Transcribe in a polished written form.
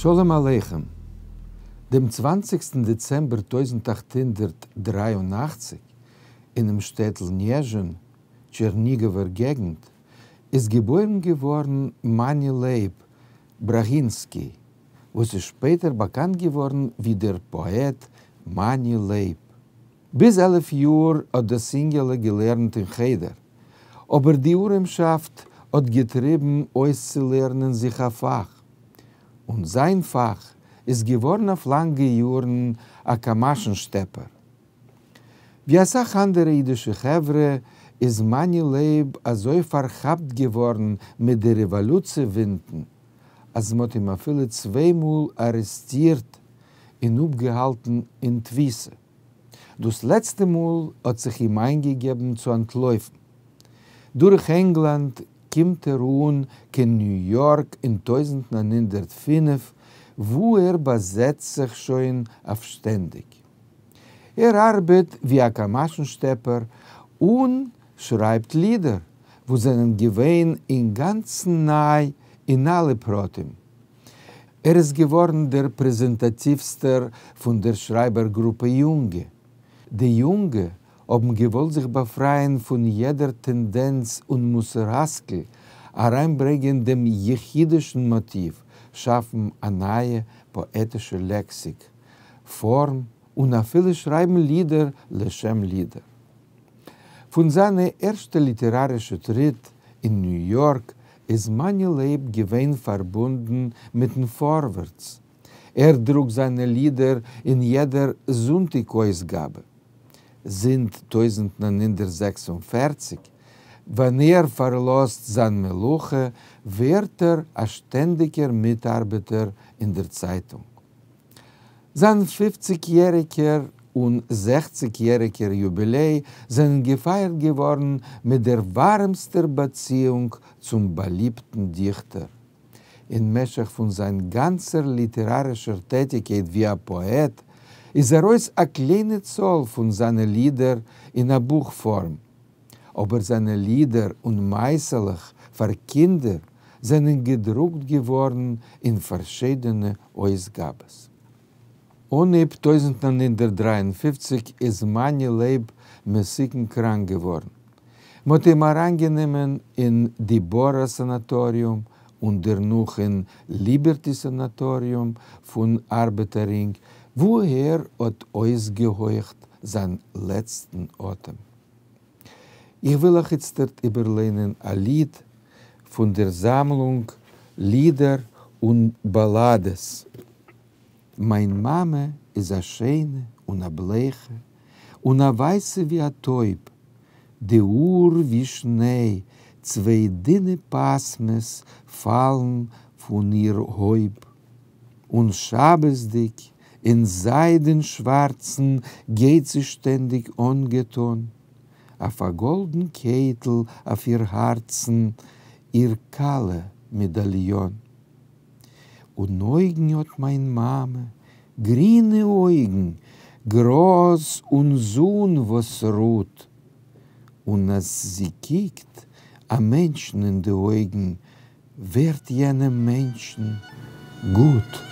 שלום עליכם! דעם צוואנציגסטן דעצעמבער 1883, אינעם שטעטל ניעזשין, טשערניגאווער געגנט, איז געבוירן געווארן מאני לייב בראהינסקי, וואס איז שפעטער באקאנט געווארן ווי דער פאעט מאני לייב. ביז 11 יאר האט דאס אינגעלע געלערנט אין חדר, אבער די ארעמשאפט האט געטריבן אויסצולערנען זיך א פאך, און זיין פאך איז געווארן אויף לאנגע יארן א קאמאשן שטעפער. ווי אסאך אנדערע אידישע חברה איז מאני לייב אזוי פארכאפט געווארן מיט די רעוואלוציע ווינטן, אז מ'האט אים אפילו צוויי מאל ארעסטירט און אפגעהאלטן אין תפיסה. דאס לעצטע מאל האט זיך אים איינגעגעבן צו אנטלויפן. דורך ענגלאנד קומט ער אן קיין ניו יארק אין 1905 וואו ער באזעצט זיך שוין אויף שטענדיג. ער ארבעט ווי א קאמאשן שטעפער און שרייבט לידער וואס זענען געווען אינגאנצן ניי אין אלע פרטים. ער איז געווארן דער רעפרעזענטאטיווסטער פון דער שרייבער גרופע יונגע. די יונגע האבן געוואלט זיך באפרייען פון יעדער טענדענץ און מוסר השכל, אריינברענגען דעם יחידישן מאטיוו, שאפן א נייע פאעטישע לעקסיק, פארם און אפילו שרייבן לידער לשם לידער. פון זיינע ערשטע ליטערארישע טריט אין ניו יארק איז מאני לייב געווען פארבונדן מיטן פארווערטס. ער דרוקט זיינע לידער אין יעדער זונטאג אויסגאבע. זינט 1946, ווען ער פארלאזט זיין מלאכה, ווערט ער א שטענדיגער מיטארבעטער אין דער צייטונג. זיין 50 יעריגער און 60 יעריגער יוביליי זענען געפייערט געווארן מיט דער ווארעמסטער באציאונג צום באליבטן דיכטער. אין משך פון זיין גאנצער ליטערארישער טעטיקייט ווי א פאעט, איז ארויס א קליינע צאל פון זיינע לידער אין א בוך פארם. אבער זיינע לידער און מעשה'לעך פאר קינדער זענען געדרוקט געווארן אין פארשידענע אויסגאבעס. אנהייב 1953 איז מאני לייב מסוכן קראנק געווארן. מ'האט אים אריינגענומען אין דיבארא סאנאטאריום און דערנאך אין ליבערטי סאנאטאריום פון ארבעטער רינג, וואו ער האט אויסגעהויכט זיין לעצטן אטעם. איך וויל אייך איצטערט איבערליינען א ליד פון דער זאמלונג לידער און באלאדעס. מיין מאמע איז א שיינע און א בלייכע, און א ווייסע ווי א טויב, די האר ווי שניי, צוויי דינע פאסמעס פאלן פון איר הויב. און שבת'דיג אין זיידן שווארצן גייט זי שטענדיג אנגעטון, אויף א גאלדן קעטל אויף איר הארצן איר כלה מעדאליאן. און אויגן האט מיין מאמע, גרינע אויגן, גראז און זון וואס רוט, און אז זי קוקט א מענטשן אין די אויגן, ווערט יענעם מענטשן גוט.